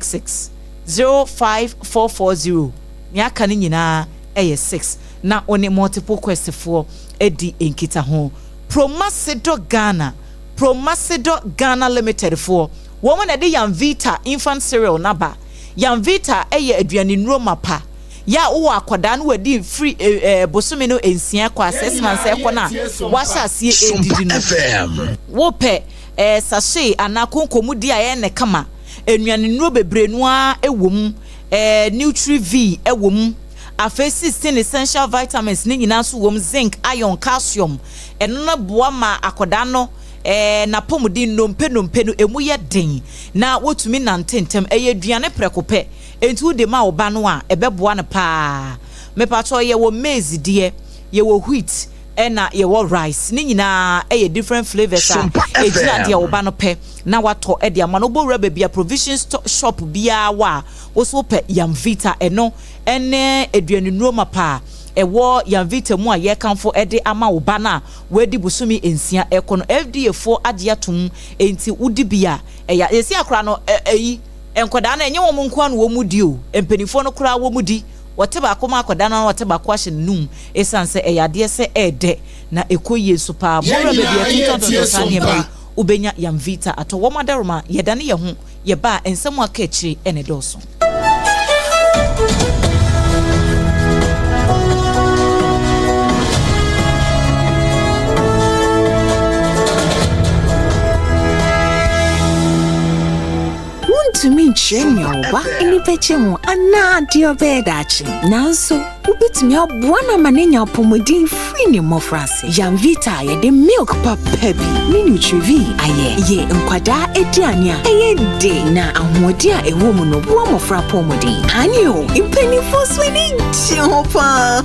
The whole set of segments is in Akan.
666 05440 nea aka no nyinaa yɛ 6 na wo ne Multiple Quest foɔ adi nkitaho. Promasidor Ghana, Promasidor Ghana Limited foɔ, wɔn na ɛde Yamvita Infant Cereal no aba. Yamvita yɛ aduanennuro mapa. Yɛ a wowɔ akwadaa no wadi mfiri bosome no nsia kɔ a 6 months ɛkɔ no a wahyɛ aseɛ ɛredidi no. Wopɛ sachet anaa konko mu di a ɛyɛ ne kama. Nnuane bebree no ara wɔ mu. Nutri-V wɔ mu. Afei 16 essential vitamins ne nyinaa nso wɔ mu: zinc, iron, calcium. Ɛno no boa ma akwadaa no n'apɔmuden, nnompe nnompe no emu yɛ den na wotumi nante ntɛm. Ɛyɛ aduane prɛko pɛ, nti wode ma wo ba no a, ɛbɛboa no paa. Mepatɔ, yɛwɔ maize deɛ, yɛwɔ wheat, ɛna yɛwɔ rice. Ne nyinaa ɛyɛ different flavours a ɛgyina deɛ wo ba no pɛ na watɔ ɛde ama no. Wobɔwura baabi a provision shop biara wɔ a, woso pɛ Yamvita. Ɛno ɛne aduane nnuro mapa a ɛwɔ Yamvita mu a yɛkamfo ɛde ama wo ba no a wadi bosome 6 ɛkɔ no. FDA foɔ agye atom, nti wodi bi a ɛyɛ yɛsi akora no. Ɛyi nkwadaa no, ɛnyɛ wɔn nko ara na wɔn mu di o, mpanimfoɔ no koraa wɔn mu di. Wɔte baako ma akwadaa no, wɔte baako ahyɛ n'anum, esan sɛ ɛyɛ adeɛ sɛ ɛɛdɛ na ɛkɔ yie so paa. Bɔwura baabi a ɛtontɔntɔntɔn saa nneɛma yi, wobɛnya Yamvita atɔ. Wɔn adaroma yɛdane yɛn ho yɛba a, nsɛm aka akyire ɛna ɛdɔɔso. Wontumi nkyerɛ nea wo ba ani bɛgye ho anaa deɛ ɔbɛyɛ daakye, nanso wobɛtumi aboa no ama no anya apɔmuden firi ne mmɔfraase. Yamvita a yɛde milk papa bi ne Nutrivi ayɛ yɛ nkwadaa aduane a ɛyɛ de na ahoɔden a ɛwɔ mu no boa mmɔfra apɔmuden. Ane o, mpanimfoɔ nso ani gye ho paa.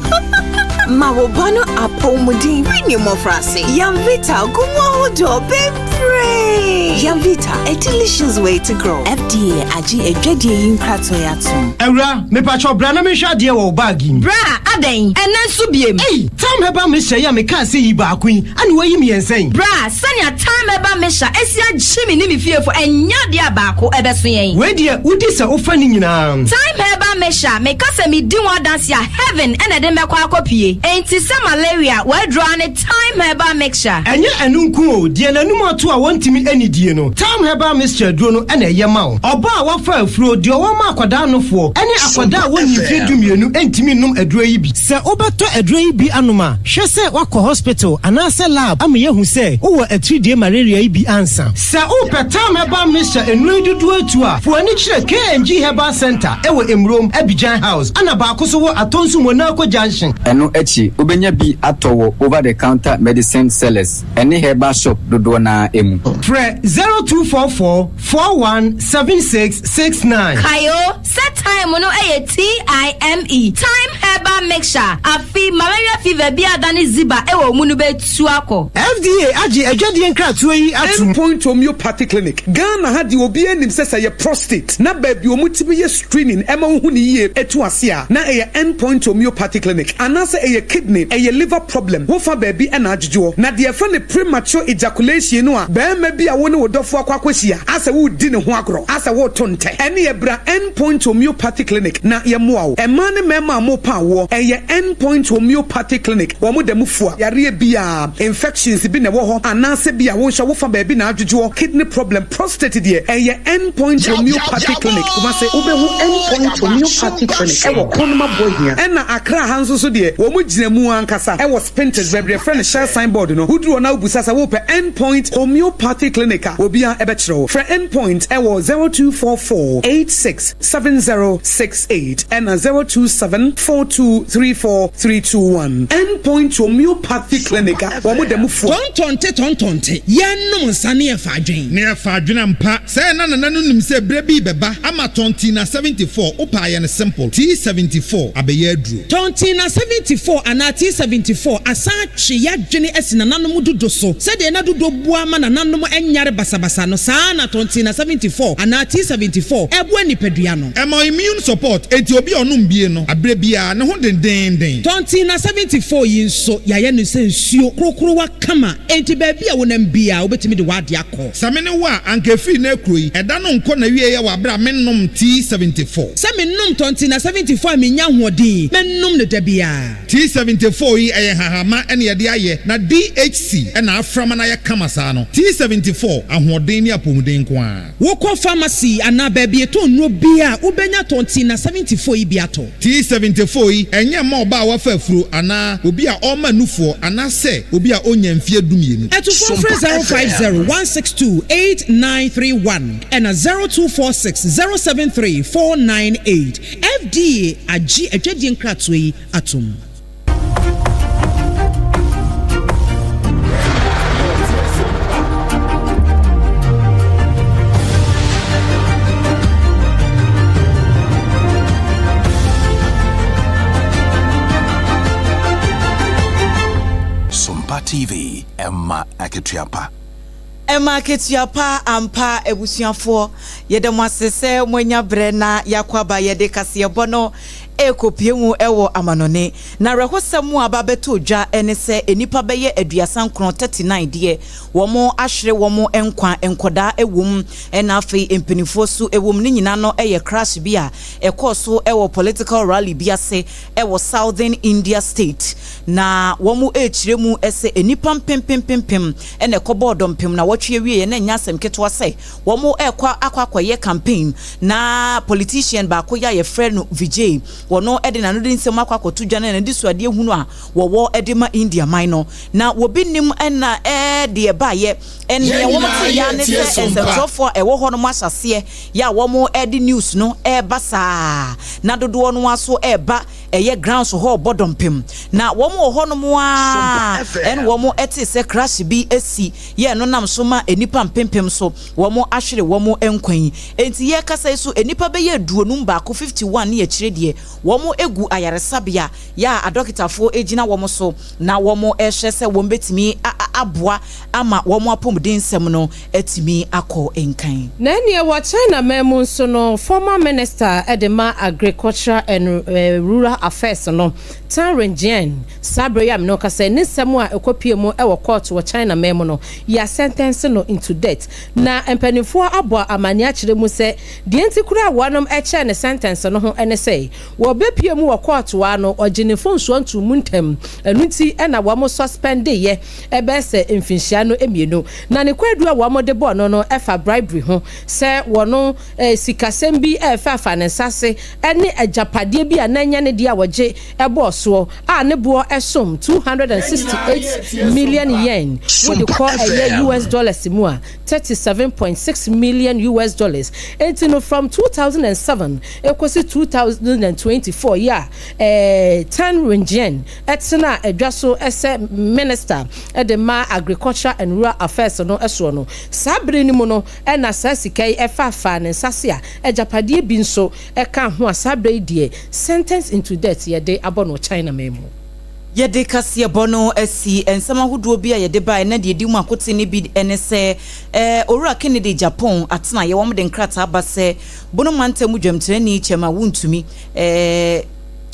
Ma wo ba no apɔmuden firi ne mmɔfraase. Yamvita gu mu ahodoɔ bebree. Yamvita, a delicious way to grow. FDA agye adwadie yi nkratoɔ atom. Awura, mepatwɛ, bra na mehwɛ adeɛ wɔ wo bag mu. Bra, adɛn, ɛnɛ nso biem? Ei, Tam Herbal Mixture yi a mekaa sɛ yi baako yi ane wayi mmiɛnsa yi. Bra, sɛnea Time Herbal Mixture esi agye me ne me fiefo, ɛnyɛ adeɛ a baako ɛbɛso yɛn. Wei deɛ, wodi sɛ wofa ne nyinaa. Time Herbal Mixture, meka sɛ medi ho adanse a, heaven ɛna ɛde mɛkɔ akɔpie. Enti sɛ malaria wɔadura ne Time Herbal Mixture. Ɛnyɛ ɛno nko o, deɛ n'anum ato a wɔntumi anidie no, Tam Herbal Mixture duro no ɛna ɛyɛ ma wo. Ɔbaa a wafa afuro, deɛ ɔwɔ ma akwadaa nofoɔ ɛne akwadaa a wɔnni mfeɛ 12 ntumi nnom aduro yi bi. Sɛ wobɛtɔ aduro yi bi anom a, hwɛ sɛ woakɔ hospital anaasɛ lab ama yɛahu sɛ wowɔ atiridie malaria yi bi ansa. Sɛ wopɛ Tam Herbal Mixture nnuro yi dodoɔ atu a, fo ani kyerɛ KNG Herbal Center ɛwɔ Emurom Abidjan House, ana baako so wɔ Atonsu Monaco Junction. Ɛno akyi, wobɛnya bi atɔ wɔ over the counter medicine sellers ɛne herbal shop dodoɔ naa mu. Frɛ 0244 41 76 69. Kayo sɛ time no ɛyɛ Time, Time Herbal Mixture. Afi malaria fever bi adane ziba ɛwɔ mu no bɛtu akɔ. FDA agye adwadeɛ nkratoɔ yi atom. Endpoint Homeopathy Clinic Ghana ha deɛ, obi anim sɛ sɛ yɛ prostate na baabi ɔmo tumi yɛ screening ɛma wohu ne yie etu ase a, na ɛyɛ Endpoint Homeopathy Clinic, anaasɛ ɛyɛ kidney, ɛyɛ liver problem, wofa baabi ɛna adwodwoɔ na deɛ ɛfrɛ ne premature ejaculation no a, bɛrima bi a wo ne wo dɔfo akɔ akɔhyia asɛ wodi ne ho agorɔ asɛ woto ntɛ, ɛne yɛ bra Endpoint Homeopathy Clinic na yɛmmoa wo. Ɛmaa ne mmarima a mopa awoɔ, ɛyɛ Endpoint Homeopathy Clinic. Wɔn mo da mu fua yareɛ biara, infections bi na ɛwɔ hɔ anaasɛ bi a wonhyɛ wofa baabi na adwodwoɔ, kidney problem, prostate deɛ, ɛyɛ Endpoint Homeopathy Clinic. Kumase, wobɛhu Endpoint Homeopathy Clinic ɛwɔ Kronoma Bohia, ɛna Accra ha nso so deɛ, wɔn gyina mu ankasa ɛwɔ Spintex, baabi yɛfrɛ no Shell signboard no. Woduru hɔ na wobusa sɛ wopɛ Endpoint Homeopathy Clinic a, obiara ɛbɛkyerɛ wo. Frɛ Endpoint ɛwɔ 0244 86 7068 ɛna 027 4234 321. Endpoint Homeopathy Clinic a wɔn da mu fua. Tɔntɔnte tɔntɔnte, yɛnnom nsa ne yɛfa adwen. Ne yɛfa adwene ampa sɛ na nana no nim sɛ berɛ bi bɛba ama Tɔntina 74 wopɛ ayɛ no simple, T74 abɛyɛ aduro. Tɔntina 74 anaa T74 asan atwe yɛadwene asi nananom dodo so. Sɛdeɛ na dodo boa ma nananom nyare basabasa no, saa na Tɔntina 74 anaa T74 ɛboa nipadua no. Ɛma immune support. support, enti obi a ɔnom bie no, aberɛ biara, ne ho dendeenden. Tɔnten na 74 yi nso, yɛayɛ no sɛ nsuo korokorowa kama, enti baabi a wonam biara, wobɛtumi de w'adeɛ akɔ. Sɛ me ne wo a, anka ɛfiri nnɛ rekuro yi, ɛda no nkɔ n'awieɛ wɔ aberɛ a mennom T74. Sɛ menom tɔnten na 74 a mennya ahoɔden, mɛnom no da biara. T74 yi, ɛyɛ nhahamma na yɛde ayɛ, na DHC na afra ma no ayɛ kama saa no. T74, ahoɔden ne apɔmuden nko ara. Wokɔ pharmacy anaa baabi yɛtɔn nnuro biara a, wobɛnya tɔnten na 74 yi bi atɔ. T74 yi, ɛnyɛ mma ɔbaa a wafa afuro anaa obi a ɔrema nufoɔ anaasɛ obi a ɔnnya mfeɛ dumienu. Atufoɔ mfrɛ 050 162 8931 ɛna 0246 073 498. FDA agye adwadie nkratoɔ yi atom. Sompa TV, ɛma akatua pa. Ɛma akatua pa ampa abusuafoɔ. Yɛda mo ase sɛ moanya berɛ na yɛakɔ aba yɛde kaseɛbɔ no rekɔpue mu wɔ amanɔne. Na awerɛhosɛm a aba abɛtɔ dwa ne sɛ nnipa bɛyɛ 39, 39 deɛ wɔn ahwere wɔn nkwa, nkɔdaa wɔ mu na afei mpanimfoɔ nso wɔ mu. Ne nyinaa no yɛ crash bi a ɛkɔɔ so wɔ political rally bi ase wɔ Southern India state. Na wɔn rekyerɛ mu sɛ nnipa mpempempempem na ɛkɔbɔɔ dɔmpem nawɔtwe awieɛ na ɛnyɛ asɛm ketewa sɛ Wɔn rekɔ akɔ akɔyɛ campaign na politician baako yi a yɛfrɛ no Vijay wɔno de n'ano de nsɛm akɔ akɔto dwa ne n'adesuadeɛ hunu a wɔwɔ de ma India man no na wɔbi nim na deɛ ɛbaeɛ ɛneɛ wɔn te ya ne sɛ nsɛmtwerɛfoɔ a ɛwɔ hɔ nom ahyɛseɛ yɛ a wɔn de news no ɛreba saa na dodoɔ no aso ɛreba ɛyɛ grounds hɔ rebɔ dɔmpem na wɔn wɔ hɔ nom a ɛne wɔn te sɛ crash bi asi yɛ ɛno nam so ma nnipa mpempem so wɔn ahwere wɔn nkwa yi. Enti yɛrekasa yi so nnipa bɛyɛ 51, 51 ne akyire deɛ wɔn gu ayaresabea yɛ a adɔketafoɔ gyina wɔn so na wɔn rehwɛ sɛ wɔn bɛtumi aboa ama wɔn apɔmuden nsɛm no atumi akɔ nkan. Na ɛneɛ wɔ China man mu nso no, former minister de ma Agricultural and Rural Affairs no, Tan Renjian, saa berɛ yi a me ne wo kasa yi, ne nsɛm a ɛkɔpue mu wɔ kɔɔto wɔ China man mu no, yɛasɛntɛnse no into death. Na mpanimfoɔ abɔ amanneɛ akyerɛ mu sɛ, deɛ nti koraa a wɔnom kyɛɛ no sɛntɛnse no ho ne sɛ, wɔbɛpue mu wɔ kɔɔto a no, ɔgye ne mfomsoɔ ntoo mu ntɛm. Ɛno nti na wɔn sɔspɛndeeɛ bɛyɛ sɛ mfinhyia no mmienu. Na ne kwaadu a wɔde bɔɔ no no fa bribery ho, sɛ wɔno sikasɛm bi refaafa ne nsa ase ne agyapadeɛ bi a na ɛnyɛ ne deɛ a wɔgye bɔɔ soɔ a ne boɔ som 268 million yen, wode kɔ ɛyɛ US dollars mu a, 37.6 million US dollars. Enti no from 2007 kɔsi 2024 yi a Tan Renjian tenaa adwa so sɛ Minister de ma Agriculture and Rural Affairs no soɔ no, saa bere no mu no na saa sika yi faafaa ne nsa ase a agyapadeɛ bi nso ka ho a saa berɛ yi deɛ sentence into death yɛde abɔ no wɔ China man mu. Yɛde kaseɛbɔ no asi nsɛm ahodoɔ bi a yɛde baeɛ na deɛ ɛdi mu akoten no bi ne sɛ Owura Kennedy Agyapong atenaeɛ wɔn de nkrataa aba sɛ Bono mantam mu dwamtirani Kyɛma Wontumi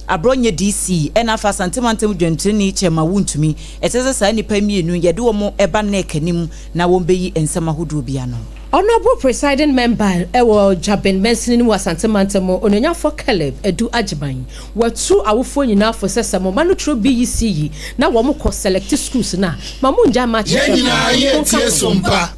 Aborɔnyɛ DC ɛna afei Asante mantam dwamtirani Kyɛma Wontumi. Ɛsɛ sɛ saa nnipa mmienu yi yɛde wɔn ba NEC anim na wɔbɛyi nsɛm ahodoɔ bi ano. Honourable Presiding Member wɔ Dwaben mansini no mu wɔ Asante mantam mu, Onuonyafoɔ Caleb Adu Agyeman, watu awofoɔ nyinaa fo sɛ sɛ mo mma no twerɛ BEC yi na wɔn kɔ select schools no a, ma mo ngyae ma Yɛn akyerɛkyerɛfoɔ nyinaa no yɛ nka tie ho. sompa.